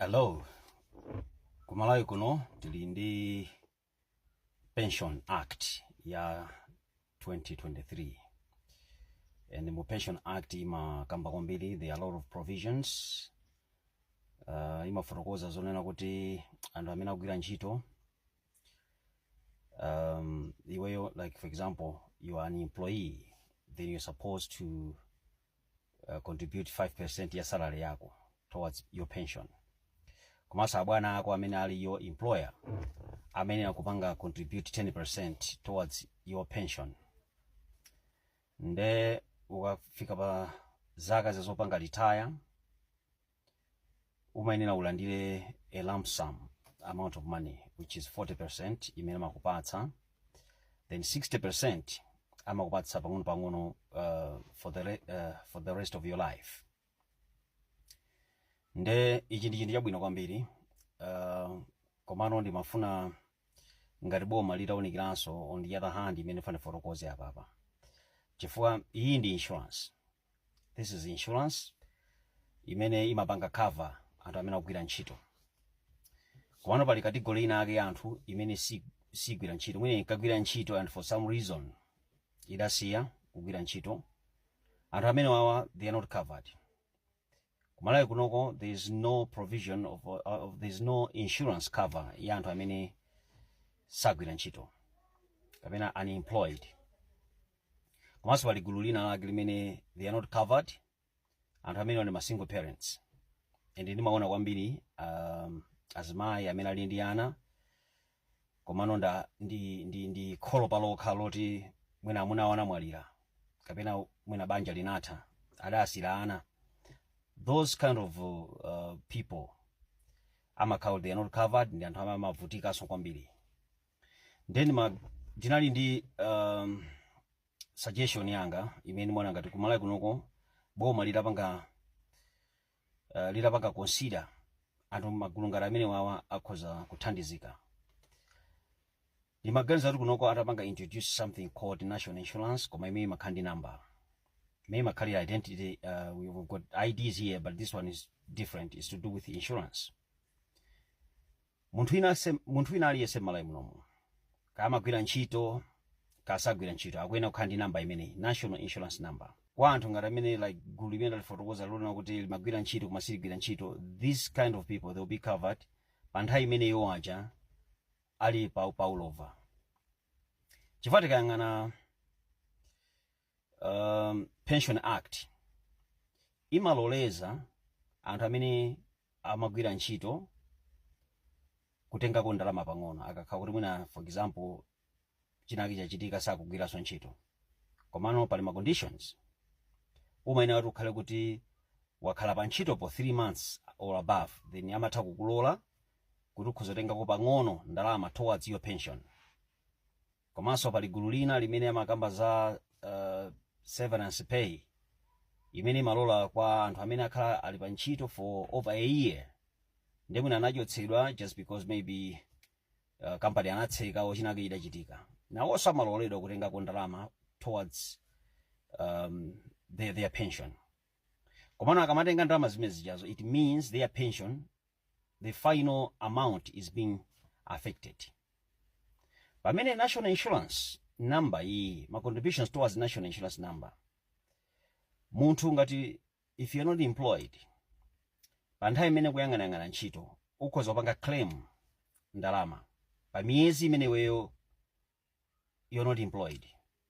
Hello, kumalawi kuno tili ndi Pension Act ya 2023, and mu Pension Act imakamba kwambiri. There are a lot of provisions. Imafotokoza zonena kuti anthu amene akugwira ntchito, iweyo, like for example, you are an employee, then you're supposed to contribute 5% ya salary yako towards your pension. Komanso abwana ako amene ali your employer amene akupanga contribute 10% towards your pension. Nde ukafika pa zaka zazopanga retire, umayenera ulandire a lump sum amount of money, which is 40% imene amakupatsa, then 60% amakupatsa pang'ono pang'ono for the rest of your life. Nde ichi ndi chinthu chabwino kwambiri, komano ndimafuna ngati boma litawunikiranso on the other hand imene fane fotokoze apapa, chifukwa iyi ndi insurance. This is insurance imene imapanga cover anthu amene akugwira ntchito. Komano pali category ina ake ya anthu imene sigwira ntchito, mwina inkagwira ntchito and for some reason idasiya kugwira ntchito. Anthu amene wawa, they are not covered. Kumalawi kunoko there is no provision of there is no insurance cover ya anthu amene sagwira ntchito kapena unemployed. Komanso pali gulu lina lake limene they are not covered, anthu amene ndi ma single parents. And ndimaona kwambiri azimayi amene ali ndi ana, komano nda ndi kholo palokha, loti mwina amuna awo anamwalira kapena mwina banja linatha, adasira ana. Those kind of people amakhala, they are not covered, ndi anthu amene amavutikanso kwambiri. Then ndinali ndi suggestion yanga imene mwana ngati kumalawi kunoko boma litapanga consider anthu magulu ngati amene wawa, akhoza kuthandizika. Ndimaganiza kuti kunoko atapanga introduce something called national insurance, koma imene imakhala ndi number imene imakhalira identity. We've got IDs here, but this one is different. It's to do with insurance. Munthu wina aliyense m'Malawi munomu, kamagwira ntchito kasagwira ntchito, akuyenera kukhala ndi namba imeneyi, national insurance number. Kwa anthu ngati amene, like gulu limene lalifotokoza lona kuti limagwira ntchito koma siligwira ntchito, this kind of people, they will be covered pa nthawi imene iwo aja ali pa ulova. Chifukwa tikayang'ana Pension Act, imaloleza anthu amene amagwira ntchito kutengako ndalama pang'ono akakhala kuti mwina, for example, chinake chachitika, sakugwiranso ntchito. Komano pali ma conditions. Umayenera kuti ukhale kuti wakhala pa ntchito for 3 months or above, then amatha kukulola kuti ukhoza kutengako pang'ono ndalama towards your pension. Komanso pali gulu lina limene amakamba za severance pay, imene imalola kwa anthu amene akhala ali pa ntchito for over a year, ndi mwina anachotsedwa just because maybe company anatseka or chinake chidachitika, nawonso amaloledwa kutengako ndalama towards their pension. Komano akamatenga ndalama zimene zijazo, it means their pension, the final amount is being affected. Pamene national insurance number iyi, ma contributions towards national insurance number, munthu ngati if you're not employed, pa nthawi imene kuyang'anayang'ana ntchito, ukhoza kupanga claim ndalama pa miyezi imene iweyo you're not employed.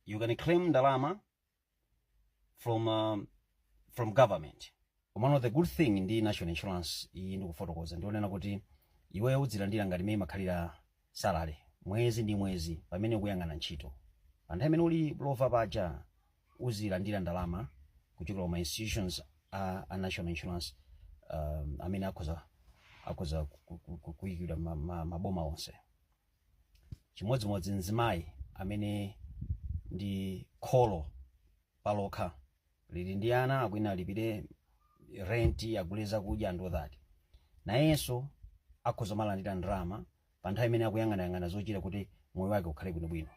You can claim ndalama from government. Komano the good thing ndi national insurance iyi ndikufotokoza, ndionena kuti iweyo udzilandira ngati imene imakhalira salary mwezi ndi mwezi pamene ukuyang'ana ntchito. Pa nthawi imene uli lova paja, uzilandira ndalama kuchokera kuma institutions a national insurance amene akhoza kuyikidwa maboma onse. Chimodzimodzi mzimayi amene ndi kholo palokha, lili ndi ana, akwina alipire rent, agule zakudya and all that, nayenso akhoza malandira ndalama pa nthawi imene akuyang'anayang'ana zochita kuti moyo wake ukhale bwinobwino.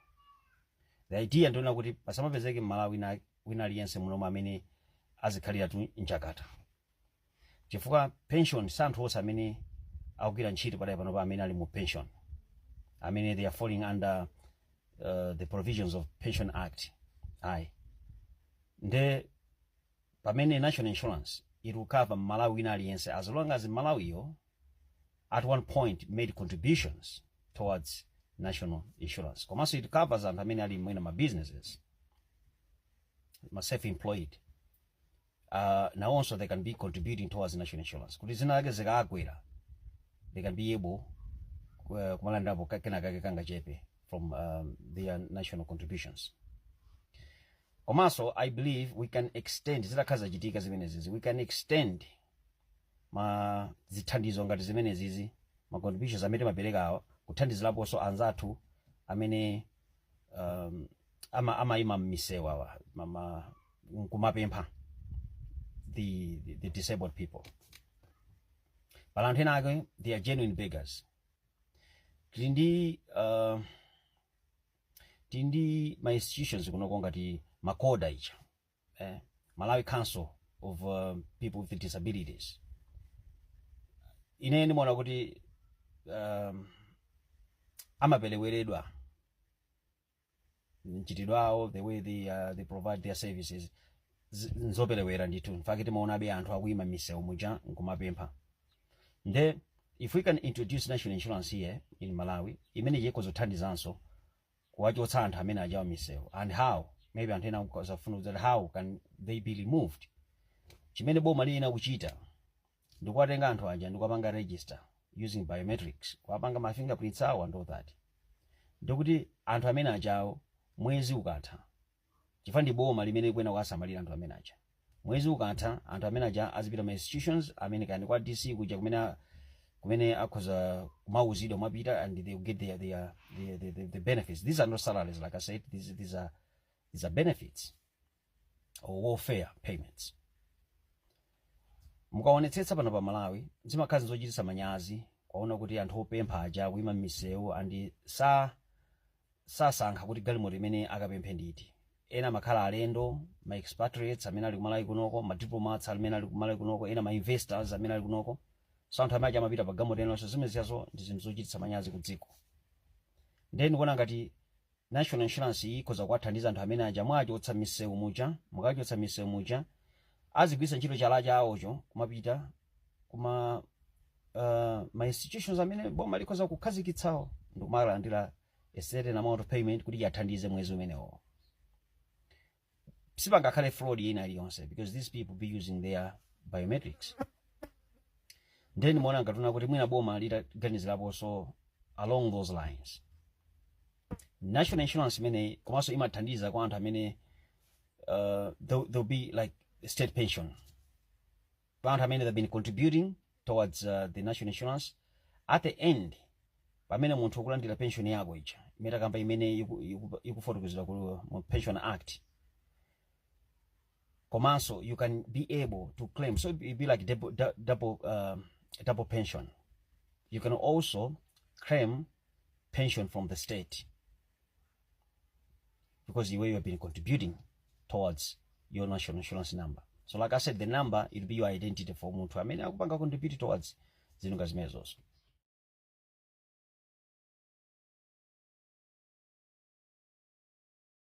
The idea ndiona kuti pasamapezeke mmalawi wina aliyense munomu amene azikhalira tu njakata. Chifukwa pension, si anthu onse amene akugwira ntchito padali panopa amene ali mu pension, amene they are falling under the provisions of Pension Act, ayi. Nde pamene national insurance, it will cover Malawi wina aliyense as long as Malawiyo at one point made contributions towards national insurance. Komanso it covers anthu amene ali mwina ma businesses, ma self-employed, nawonso they can be contributing towards national insurance kuti zina zake zikagwera, they can be able kumalandirapo kena kake kangachepe from their national contributions. Komanso I believe we can extend, zitakhala zachitika zimenezizi, we can extend ma zithandizo ngati zimenezizi, ma contributions amene timapereka awa, kuthandiziraponso anzathu amene amayima m'misewu awa kumapempha, the disabled people. Pala anthu ena ake, they are genuine beggars. Tili ndi ma institutions kunoko ngati MACODA icha, Malawi Council of People with Disabilities. Ine ndimaona kuti amapeleweredwa mchitidwe awo, the way they provide their services, nzopelewera ndithu. In fact, timaonabe anthu akuyima m'misewu muja nkumapempha. Nde if we can introduce national insurance here in Malawi, imene ikuzothandizanso kuwachotsa anthu amene ajawa misewu. And how, maybe anthu ena akuzafuna kuti how can they be removed? Chimene boma liyena kuchita ndikuwatenga anthu aja ndikuwapanga register using biometrics, kuwapanga ma fingerprints awo and all that, ndikuti anthu amene ajawo mwezi ukatha, chifukwa ndi boma limene likuyenera kuwasamalira anthu amene aja, mwezi ukatha anthu amene aja azipita ma institutions amene kandi kwa DC kuja kumene akhoza kumauzidwa mwapita and they will get their benefits. These are not salaries, like I said, these are benefits or welfare payments. Mukaonetsetsa pano pa Malawi, zimakhala zochititsa manyazi kwaona kuti anthu opempha aja kuyima m'misewu and sasankha kuti galimoto imene akapemphe nditi. Ena amakhala alendo, ma expatriates amene ali kumalawi kunoko, ma diplomats amene ali kumalawi kunoko, ena ma investors amene ali kunoko. So anthu amene aja amapita pa galimoto enanso. Zimene ziyazo ndi zinthu zochititsa manyazi ku dziko. Then ndikuona ngati national insurance iyi ikhoza kuwathandiza anthu amene aja. Mwachotsa misewu muja, mukachotsa misewu muja, azigwiritsa ntchito chala chawocho kumapita kuma ma institutions amene boma likhoza kukhazikitsawo ndikumalandira a certain amount of payment kuti yathandize mwezi umenewo. Sipangakhale fraud ina iliyonse because these people be using their biometrics. Then muona ngatuna kuti mwina boma litaganiziraponso along those lines, national insurance imene komanso imathandiza kwa anthu amene there'll be like state pension kwa anthu amene they've been contributing towards the national insurance. At the end, pamene munthu ukulandira pension yako ija imene takamba, imene ikufotokozedwa ku mu Pension Act, komanso you can be able to claim. So it'd be like double pension. You can also claim pension from the state because the way you have been contributing towards your national insurance number. So like I said, the number, it'll be your identity for munthu amene akupanga contribute towards zinthu ngati zimenezozo.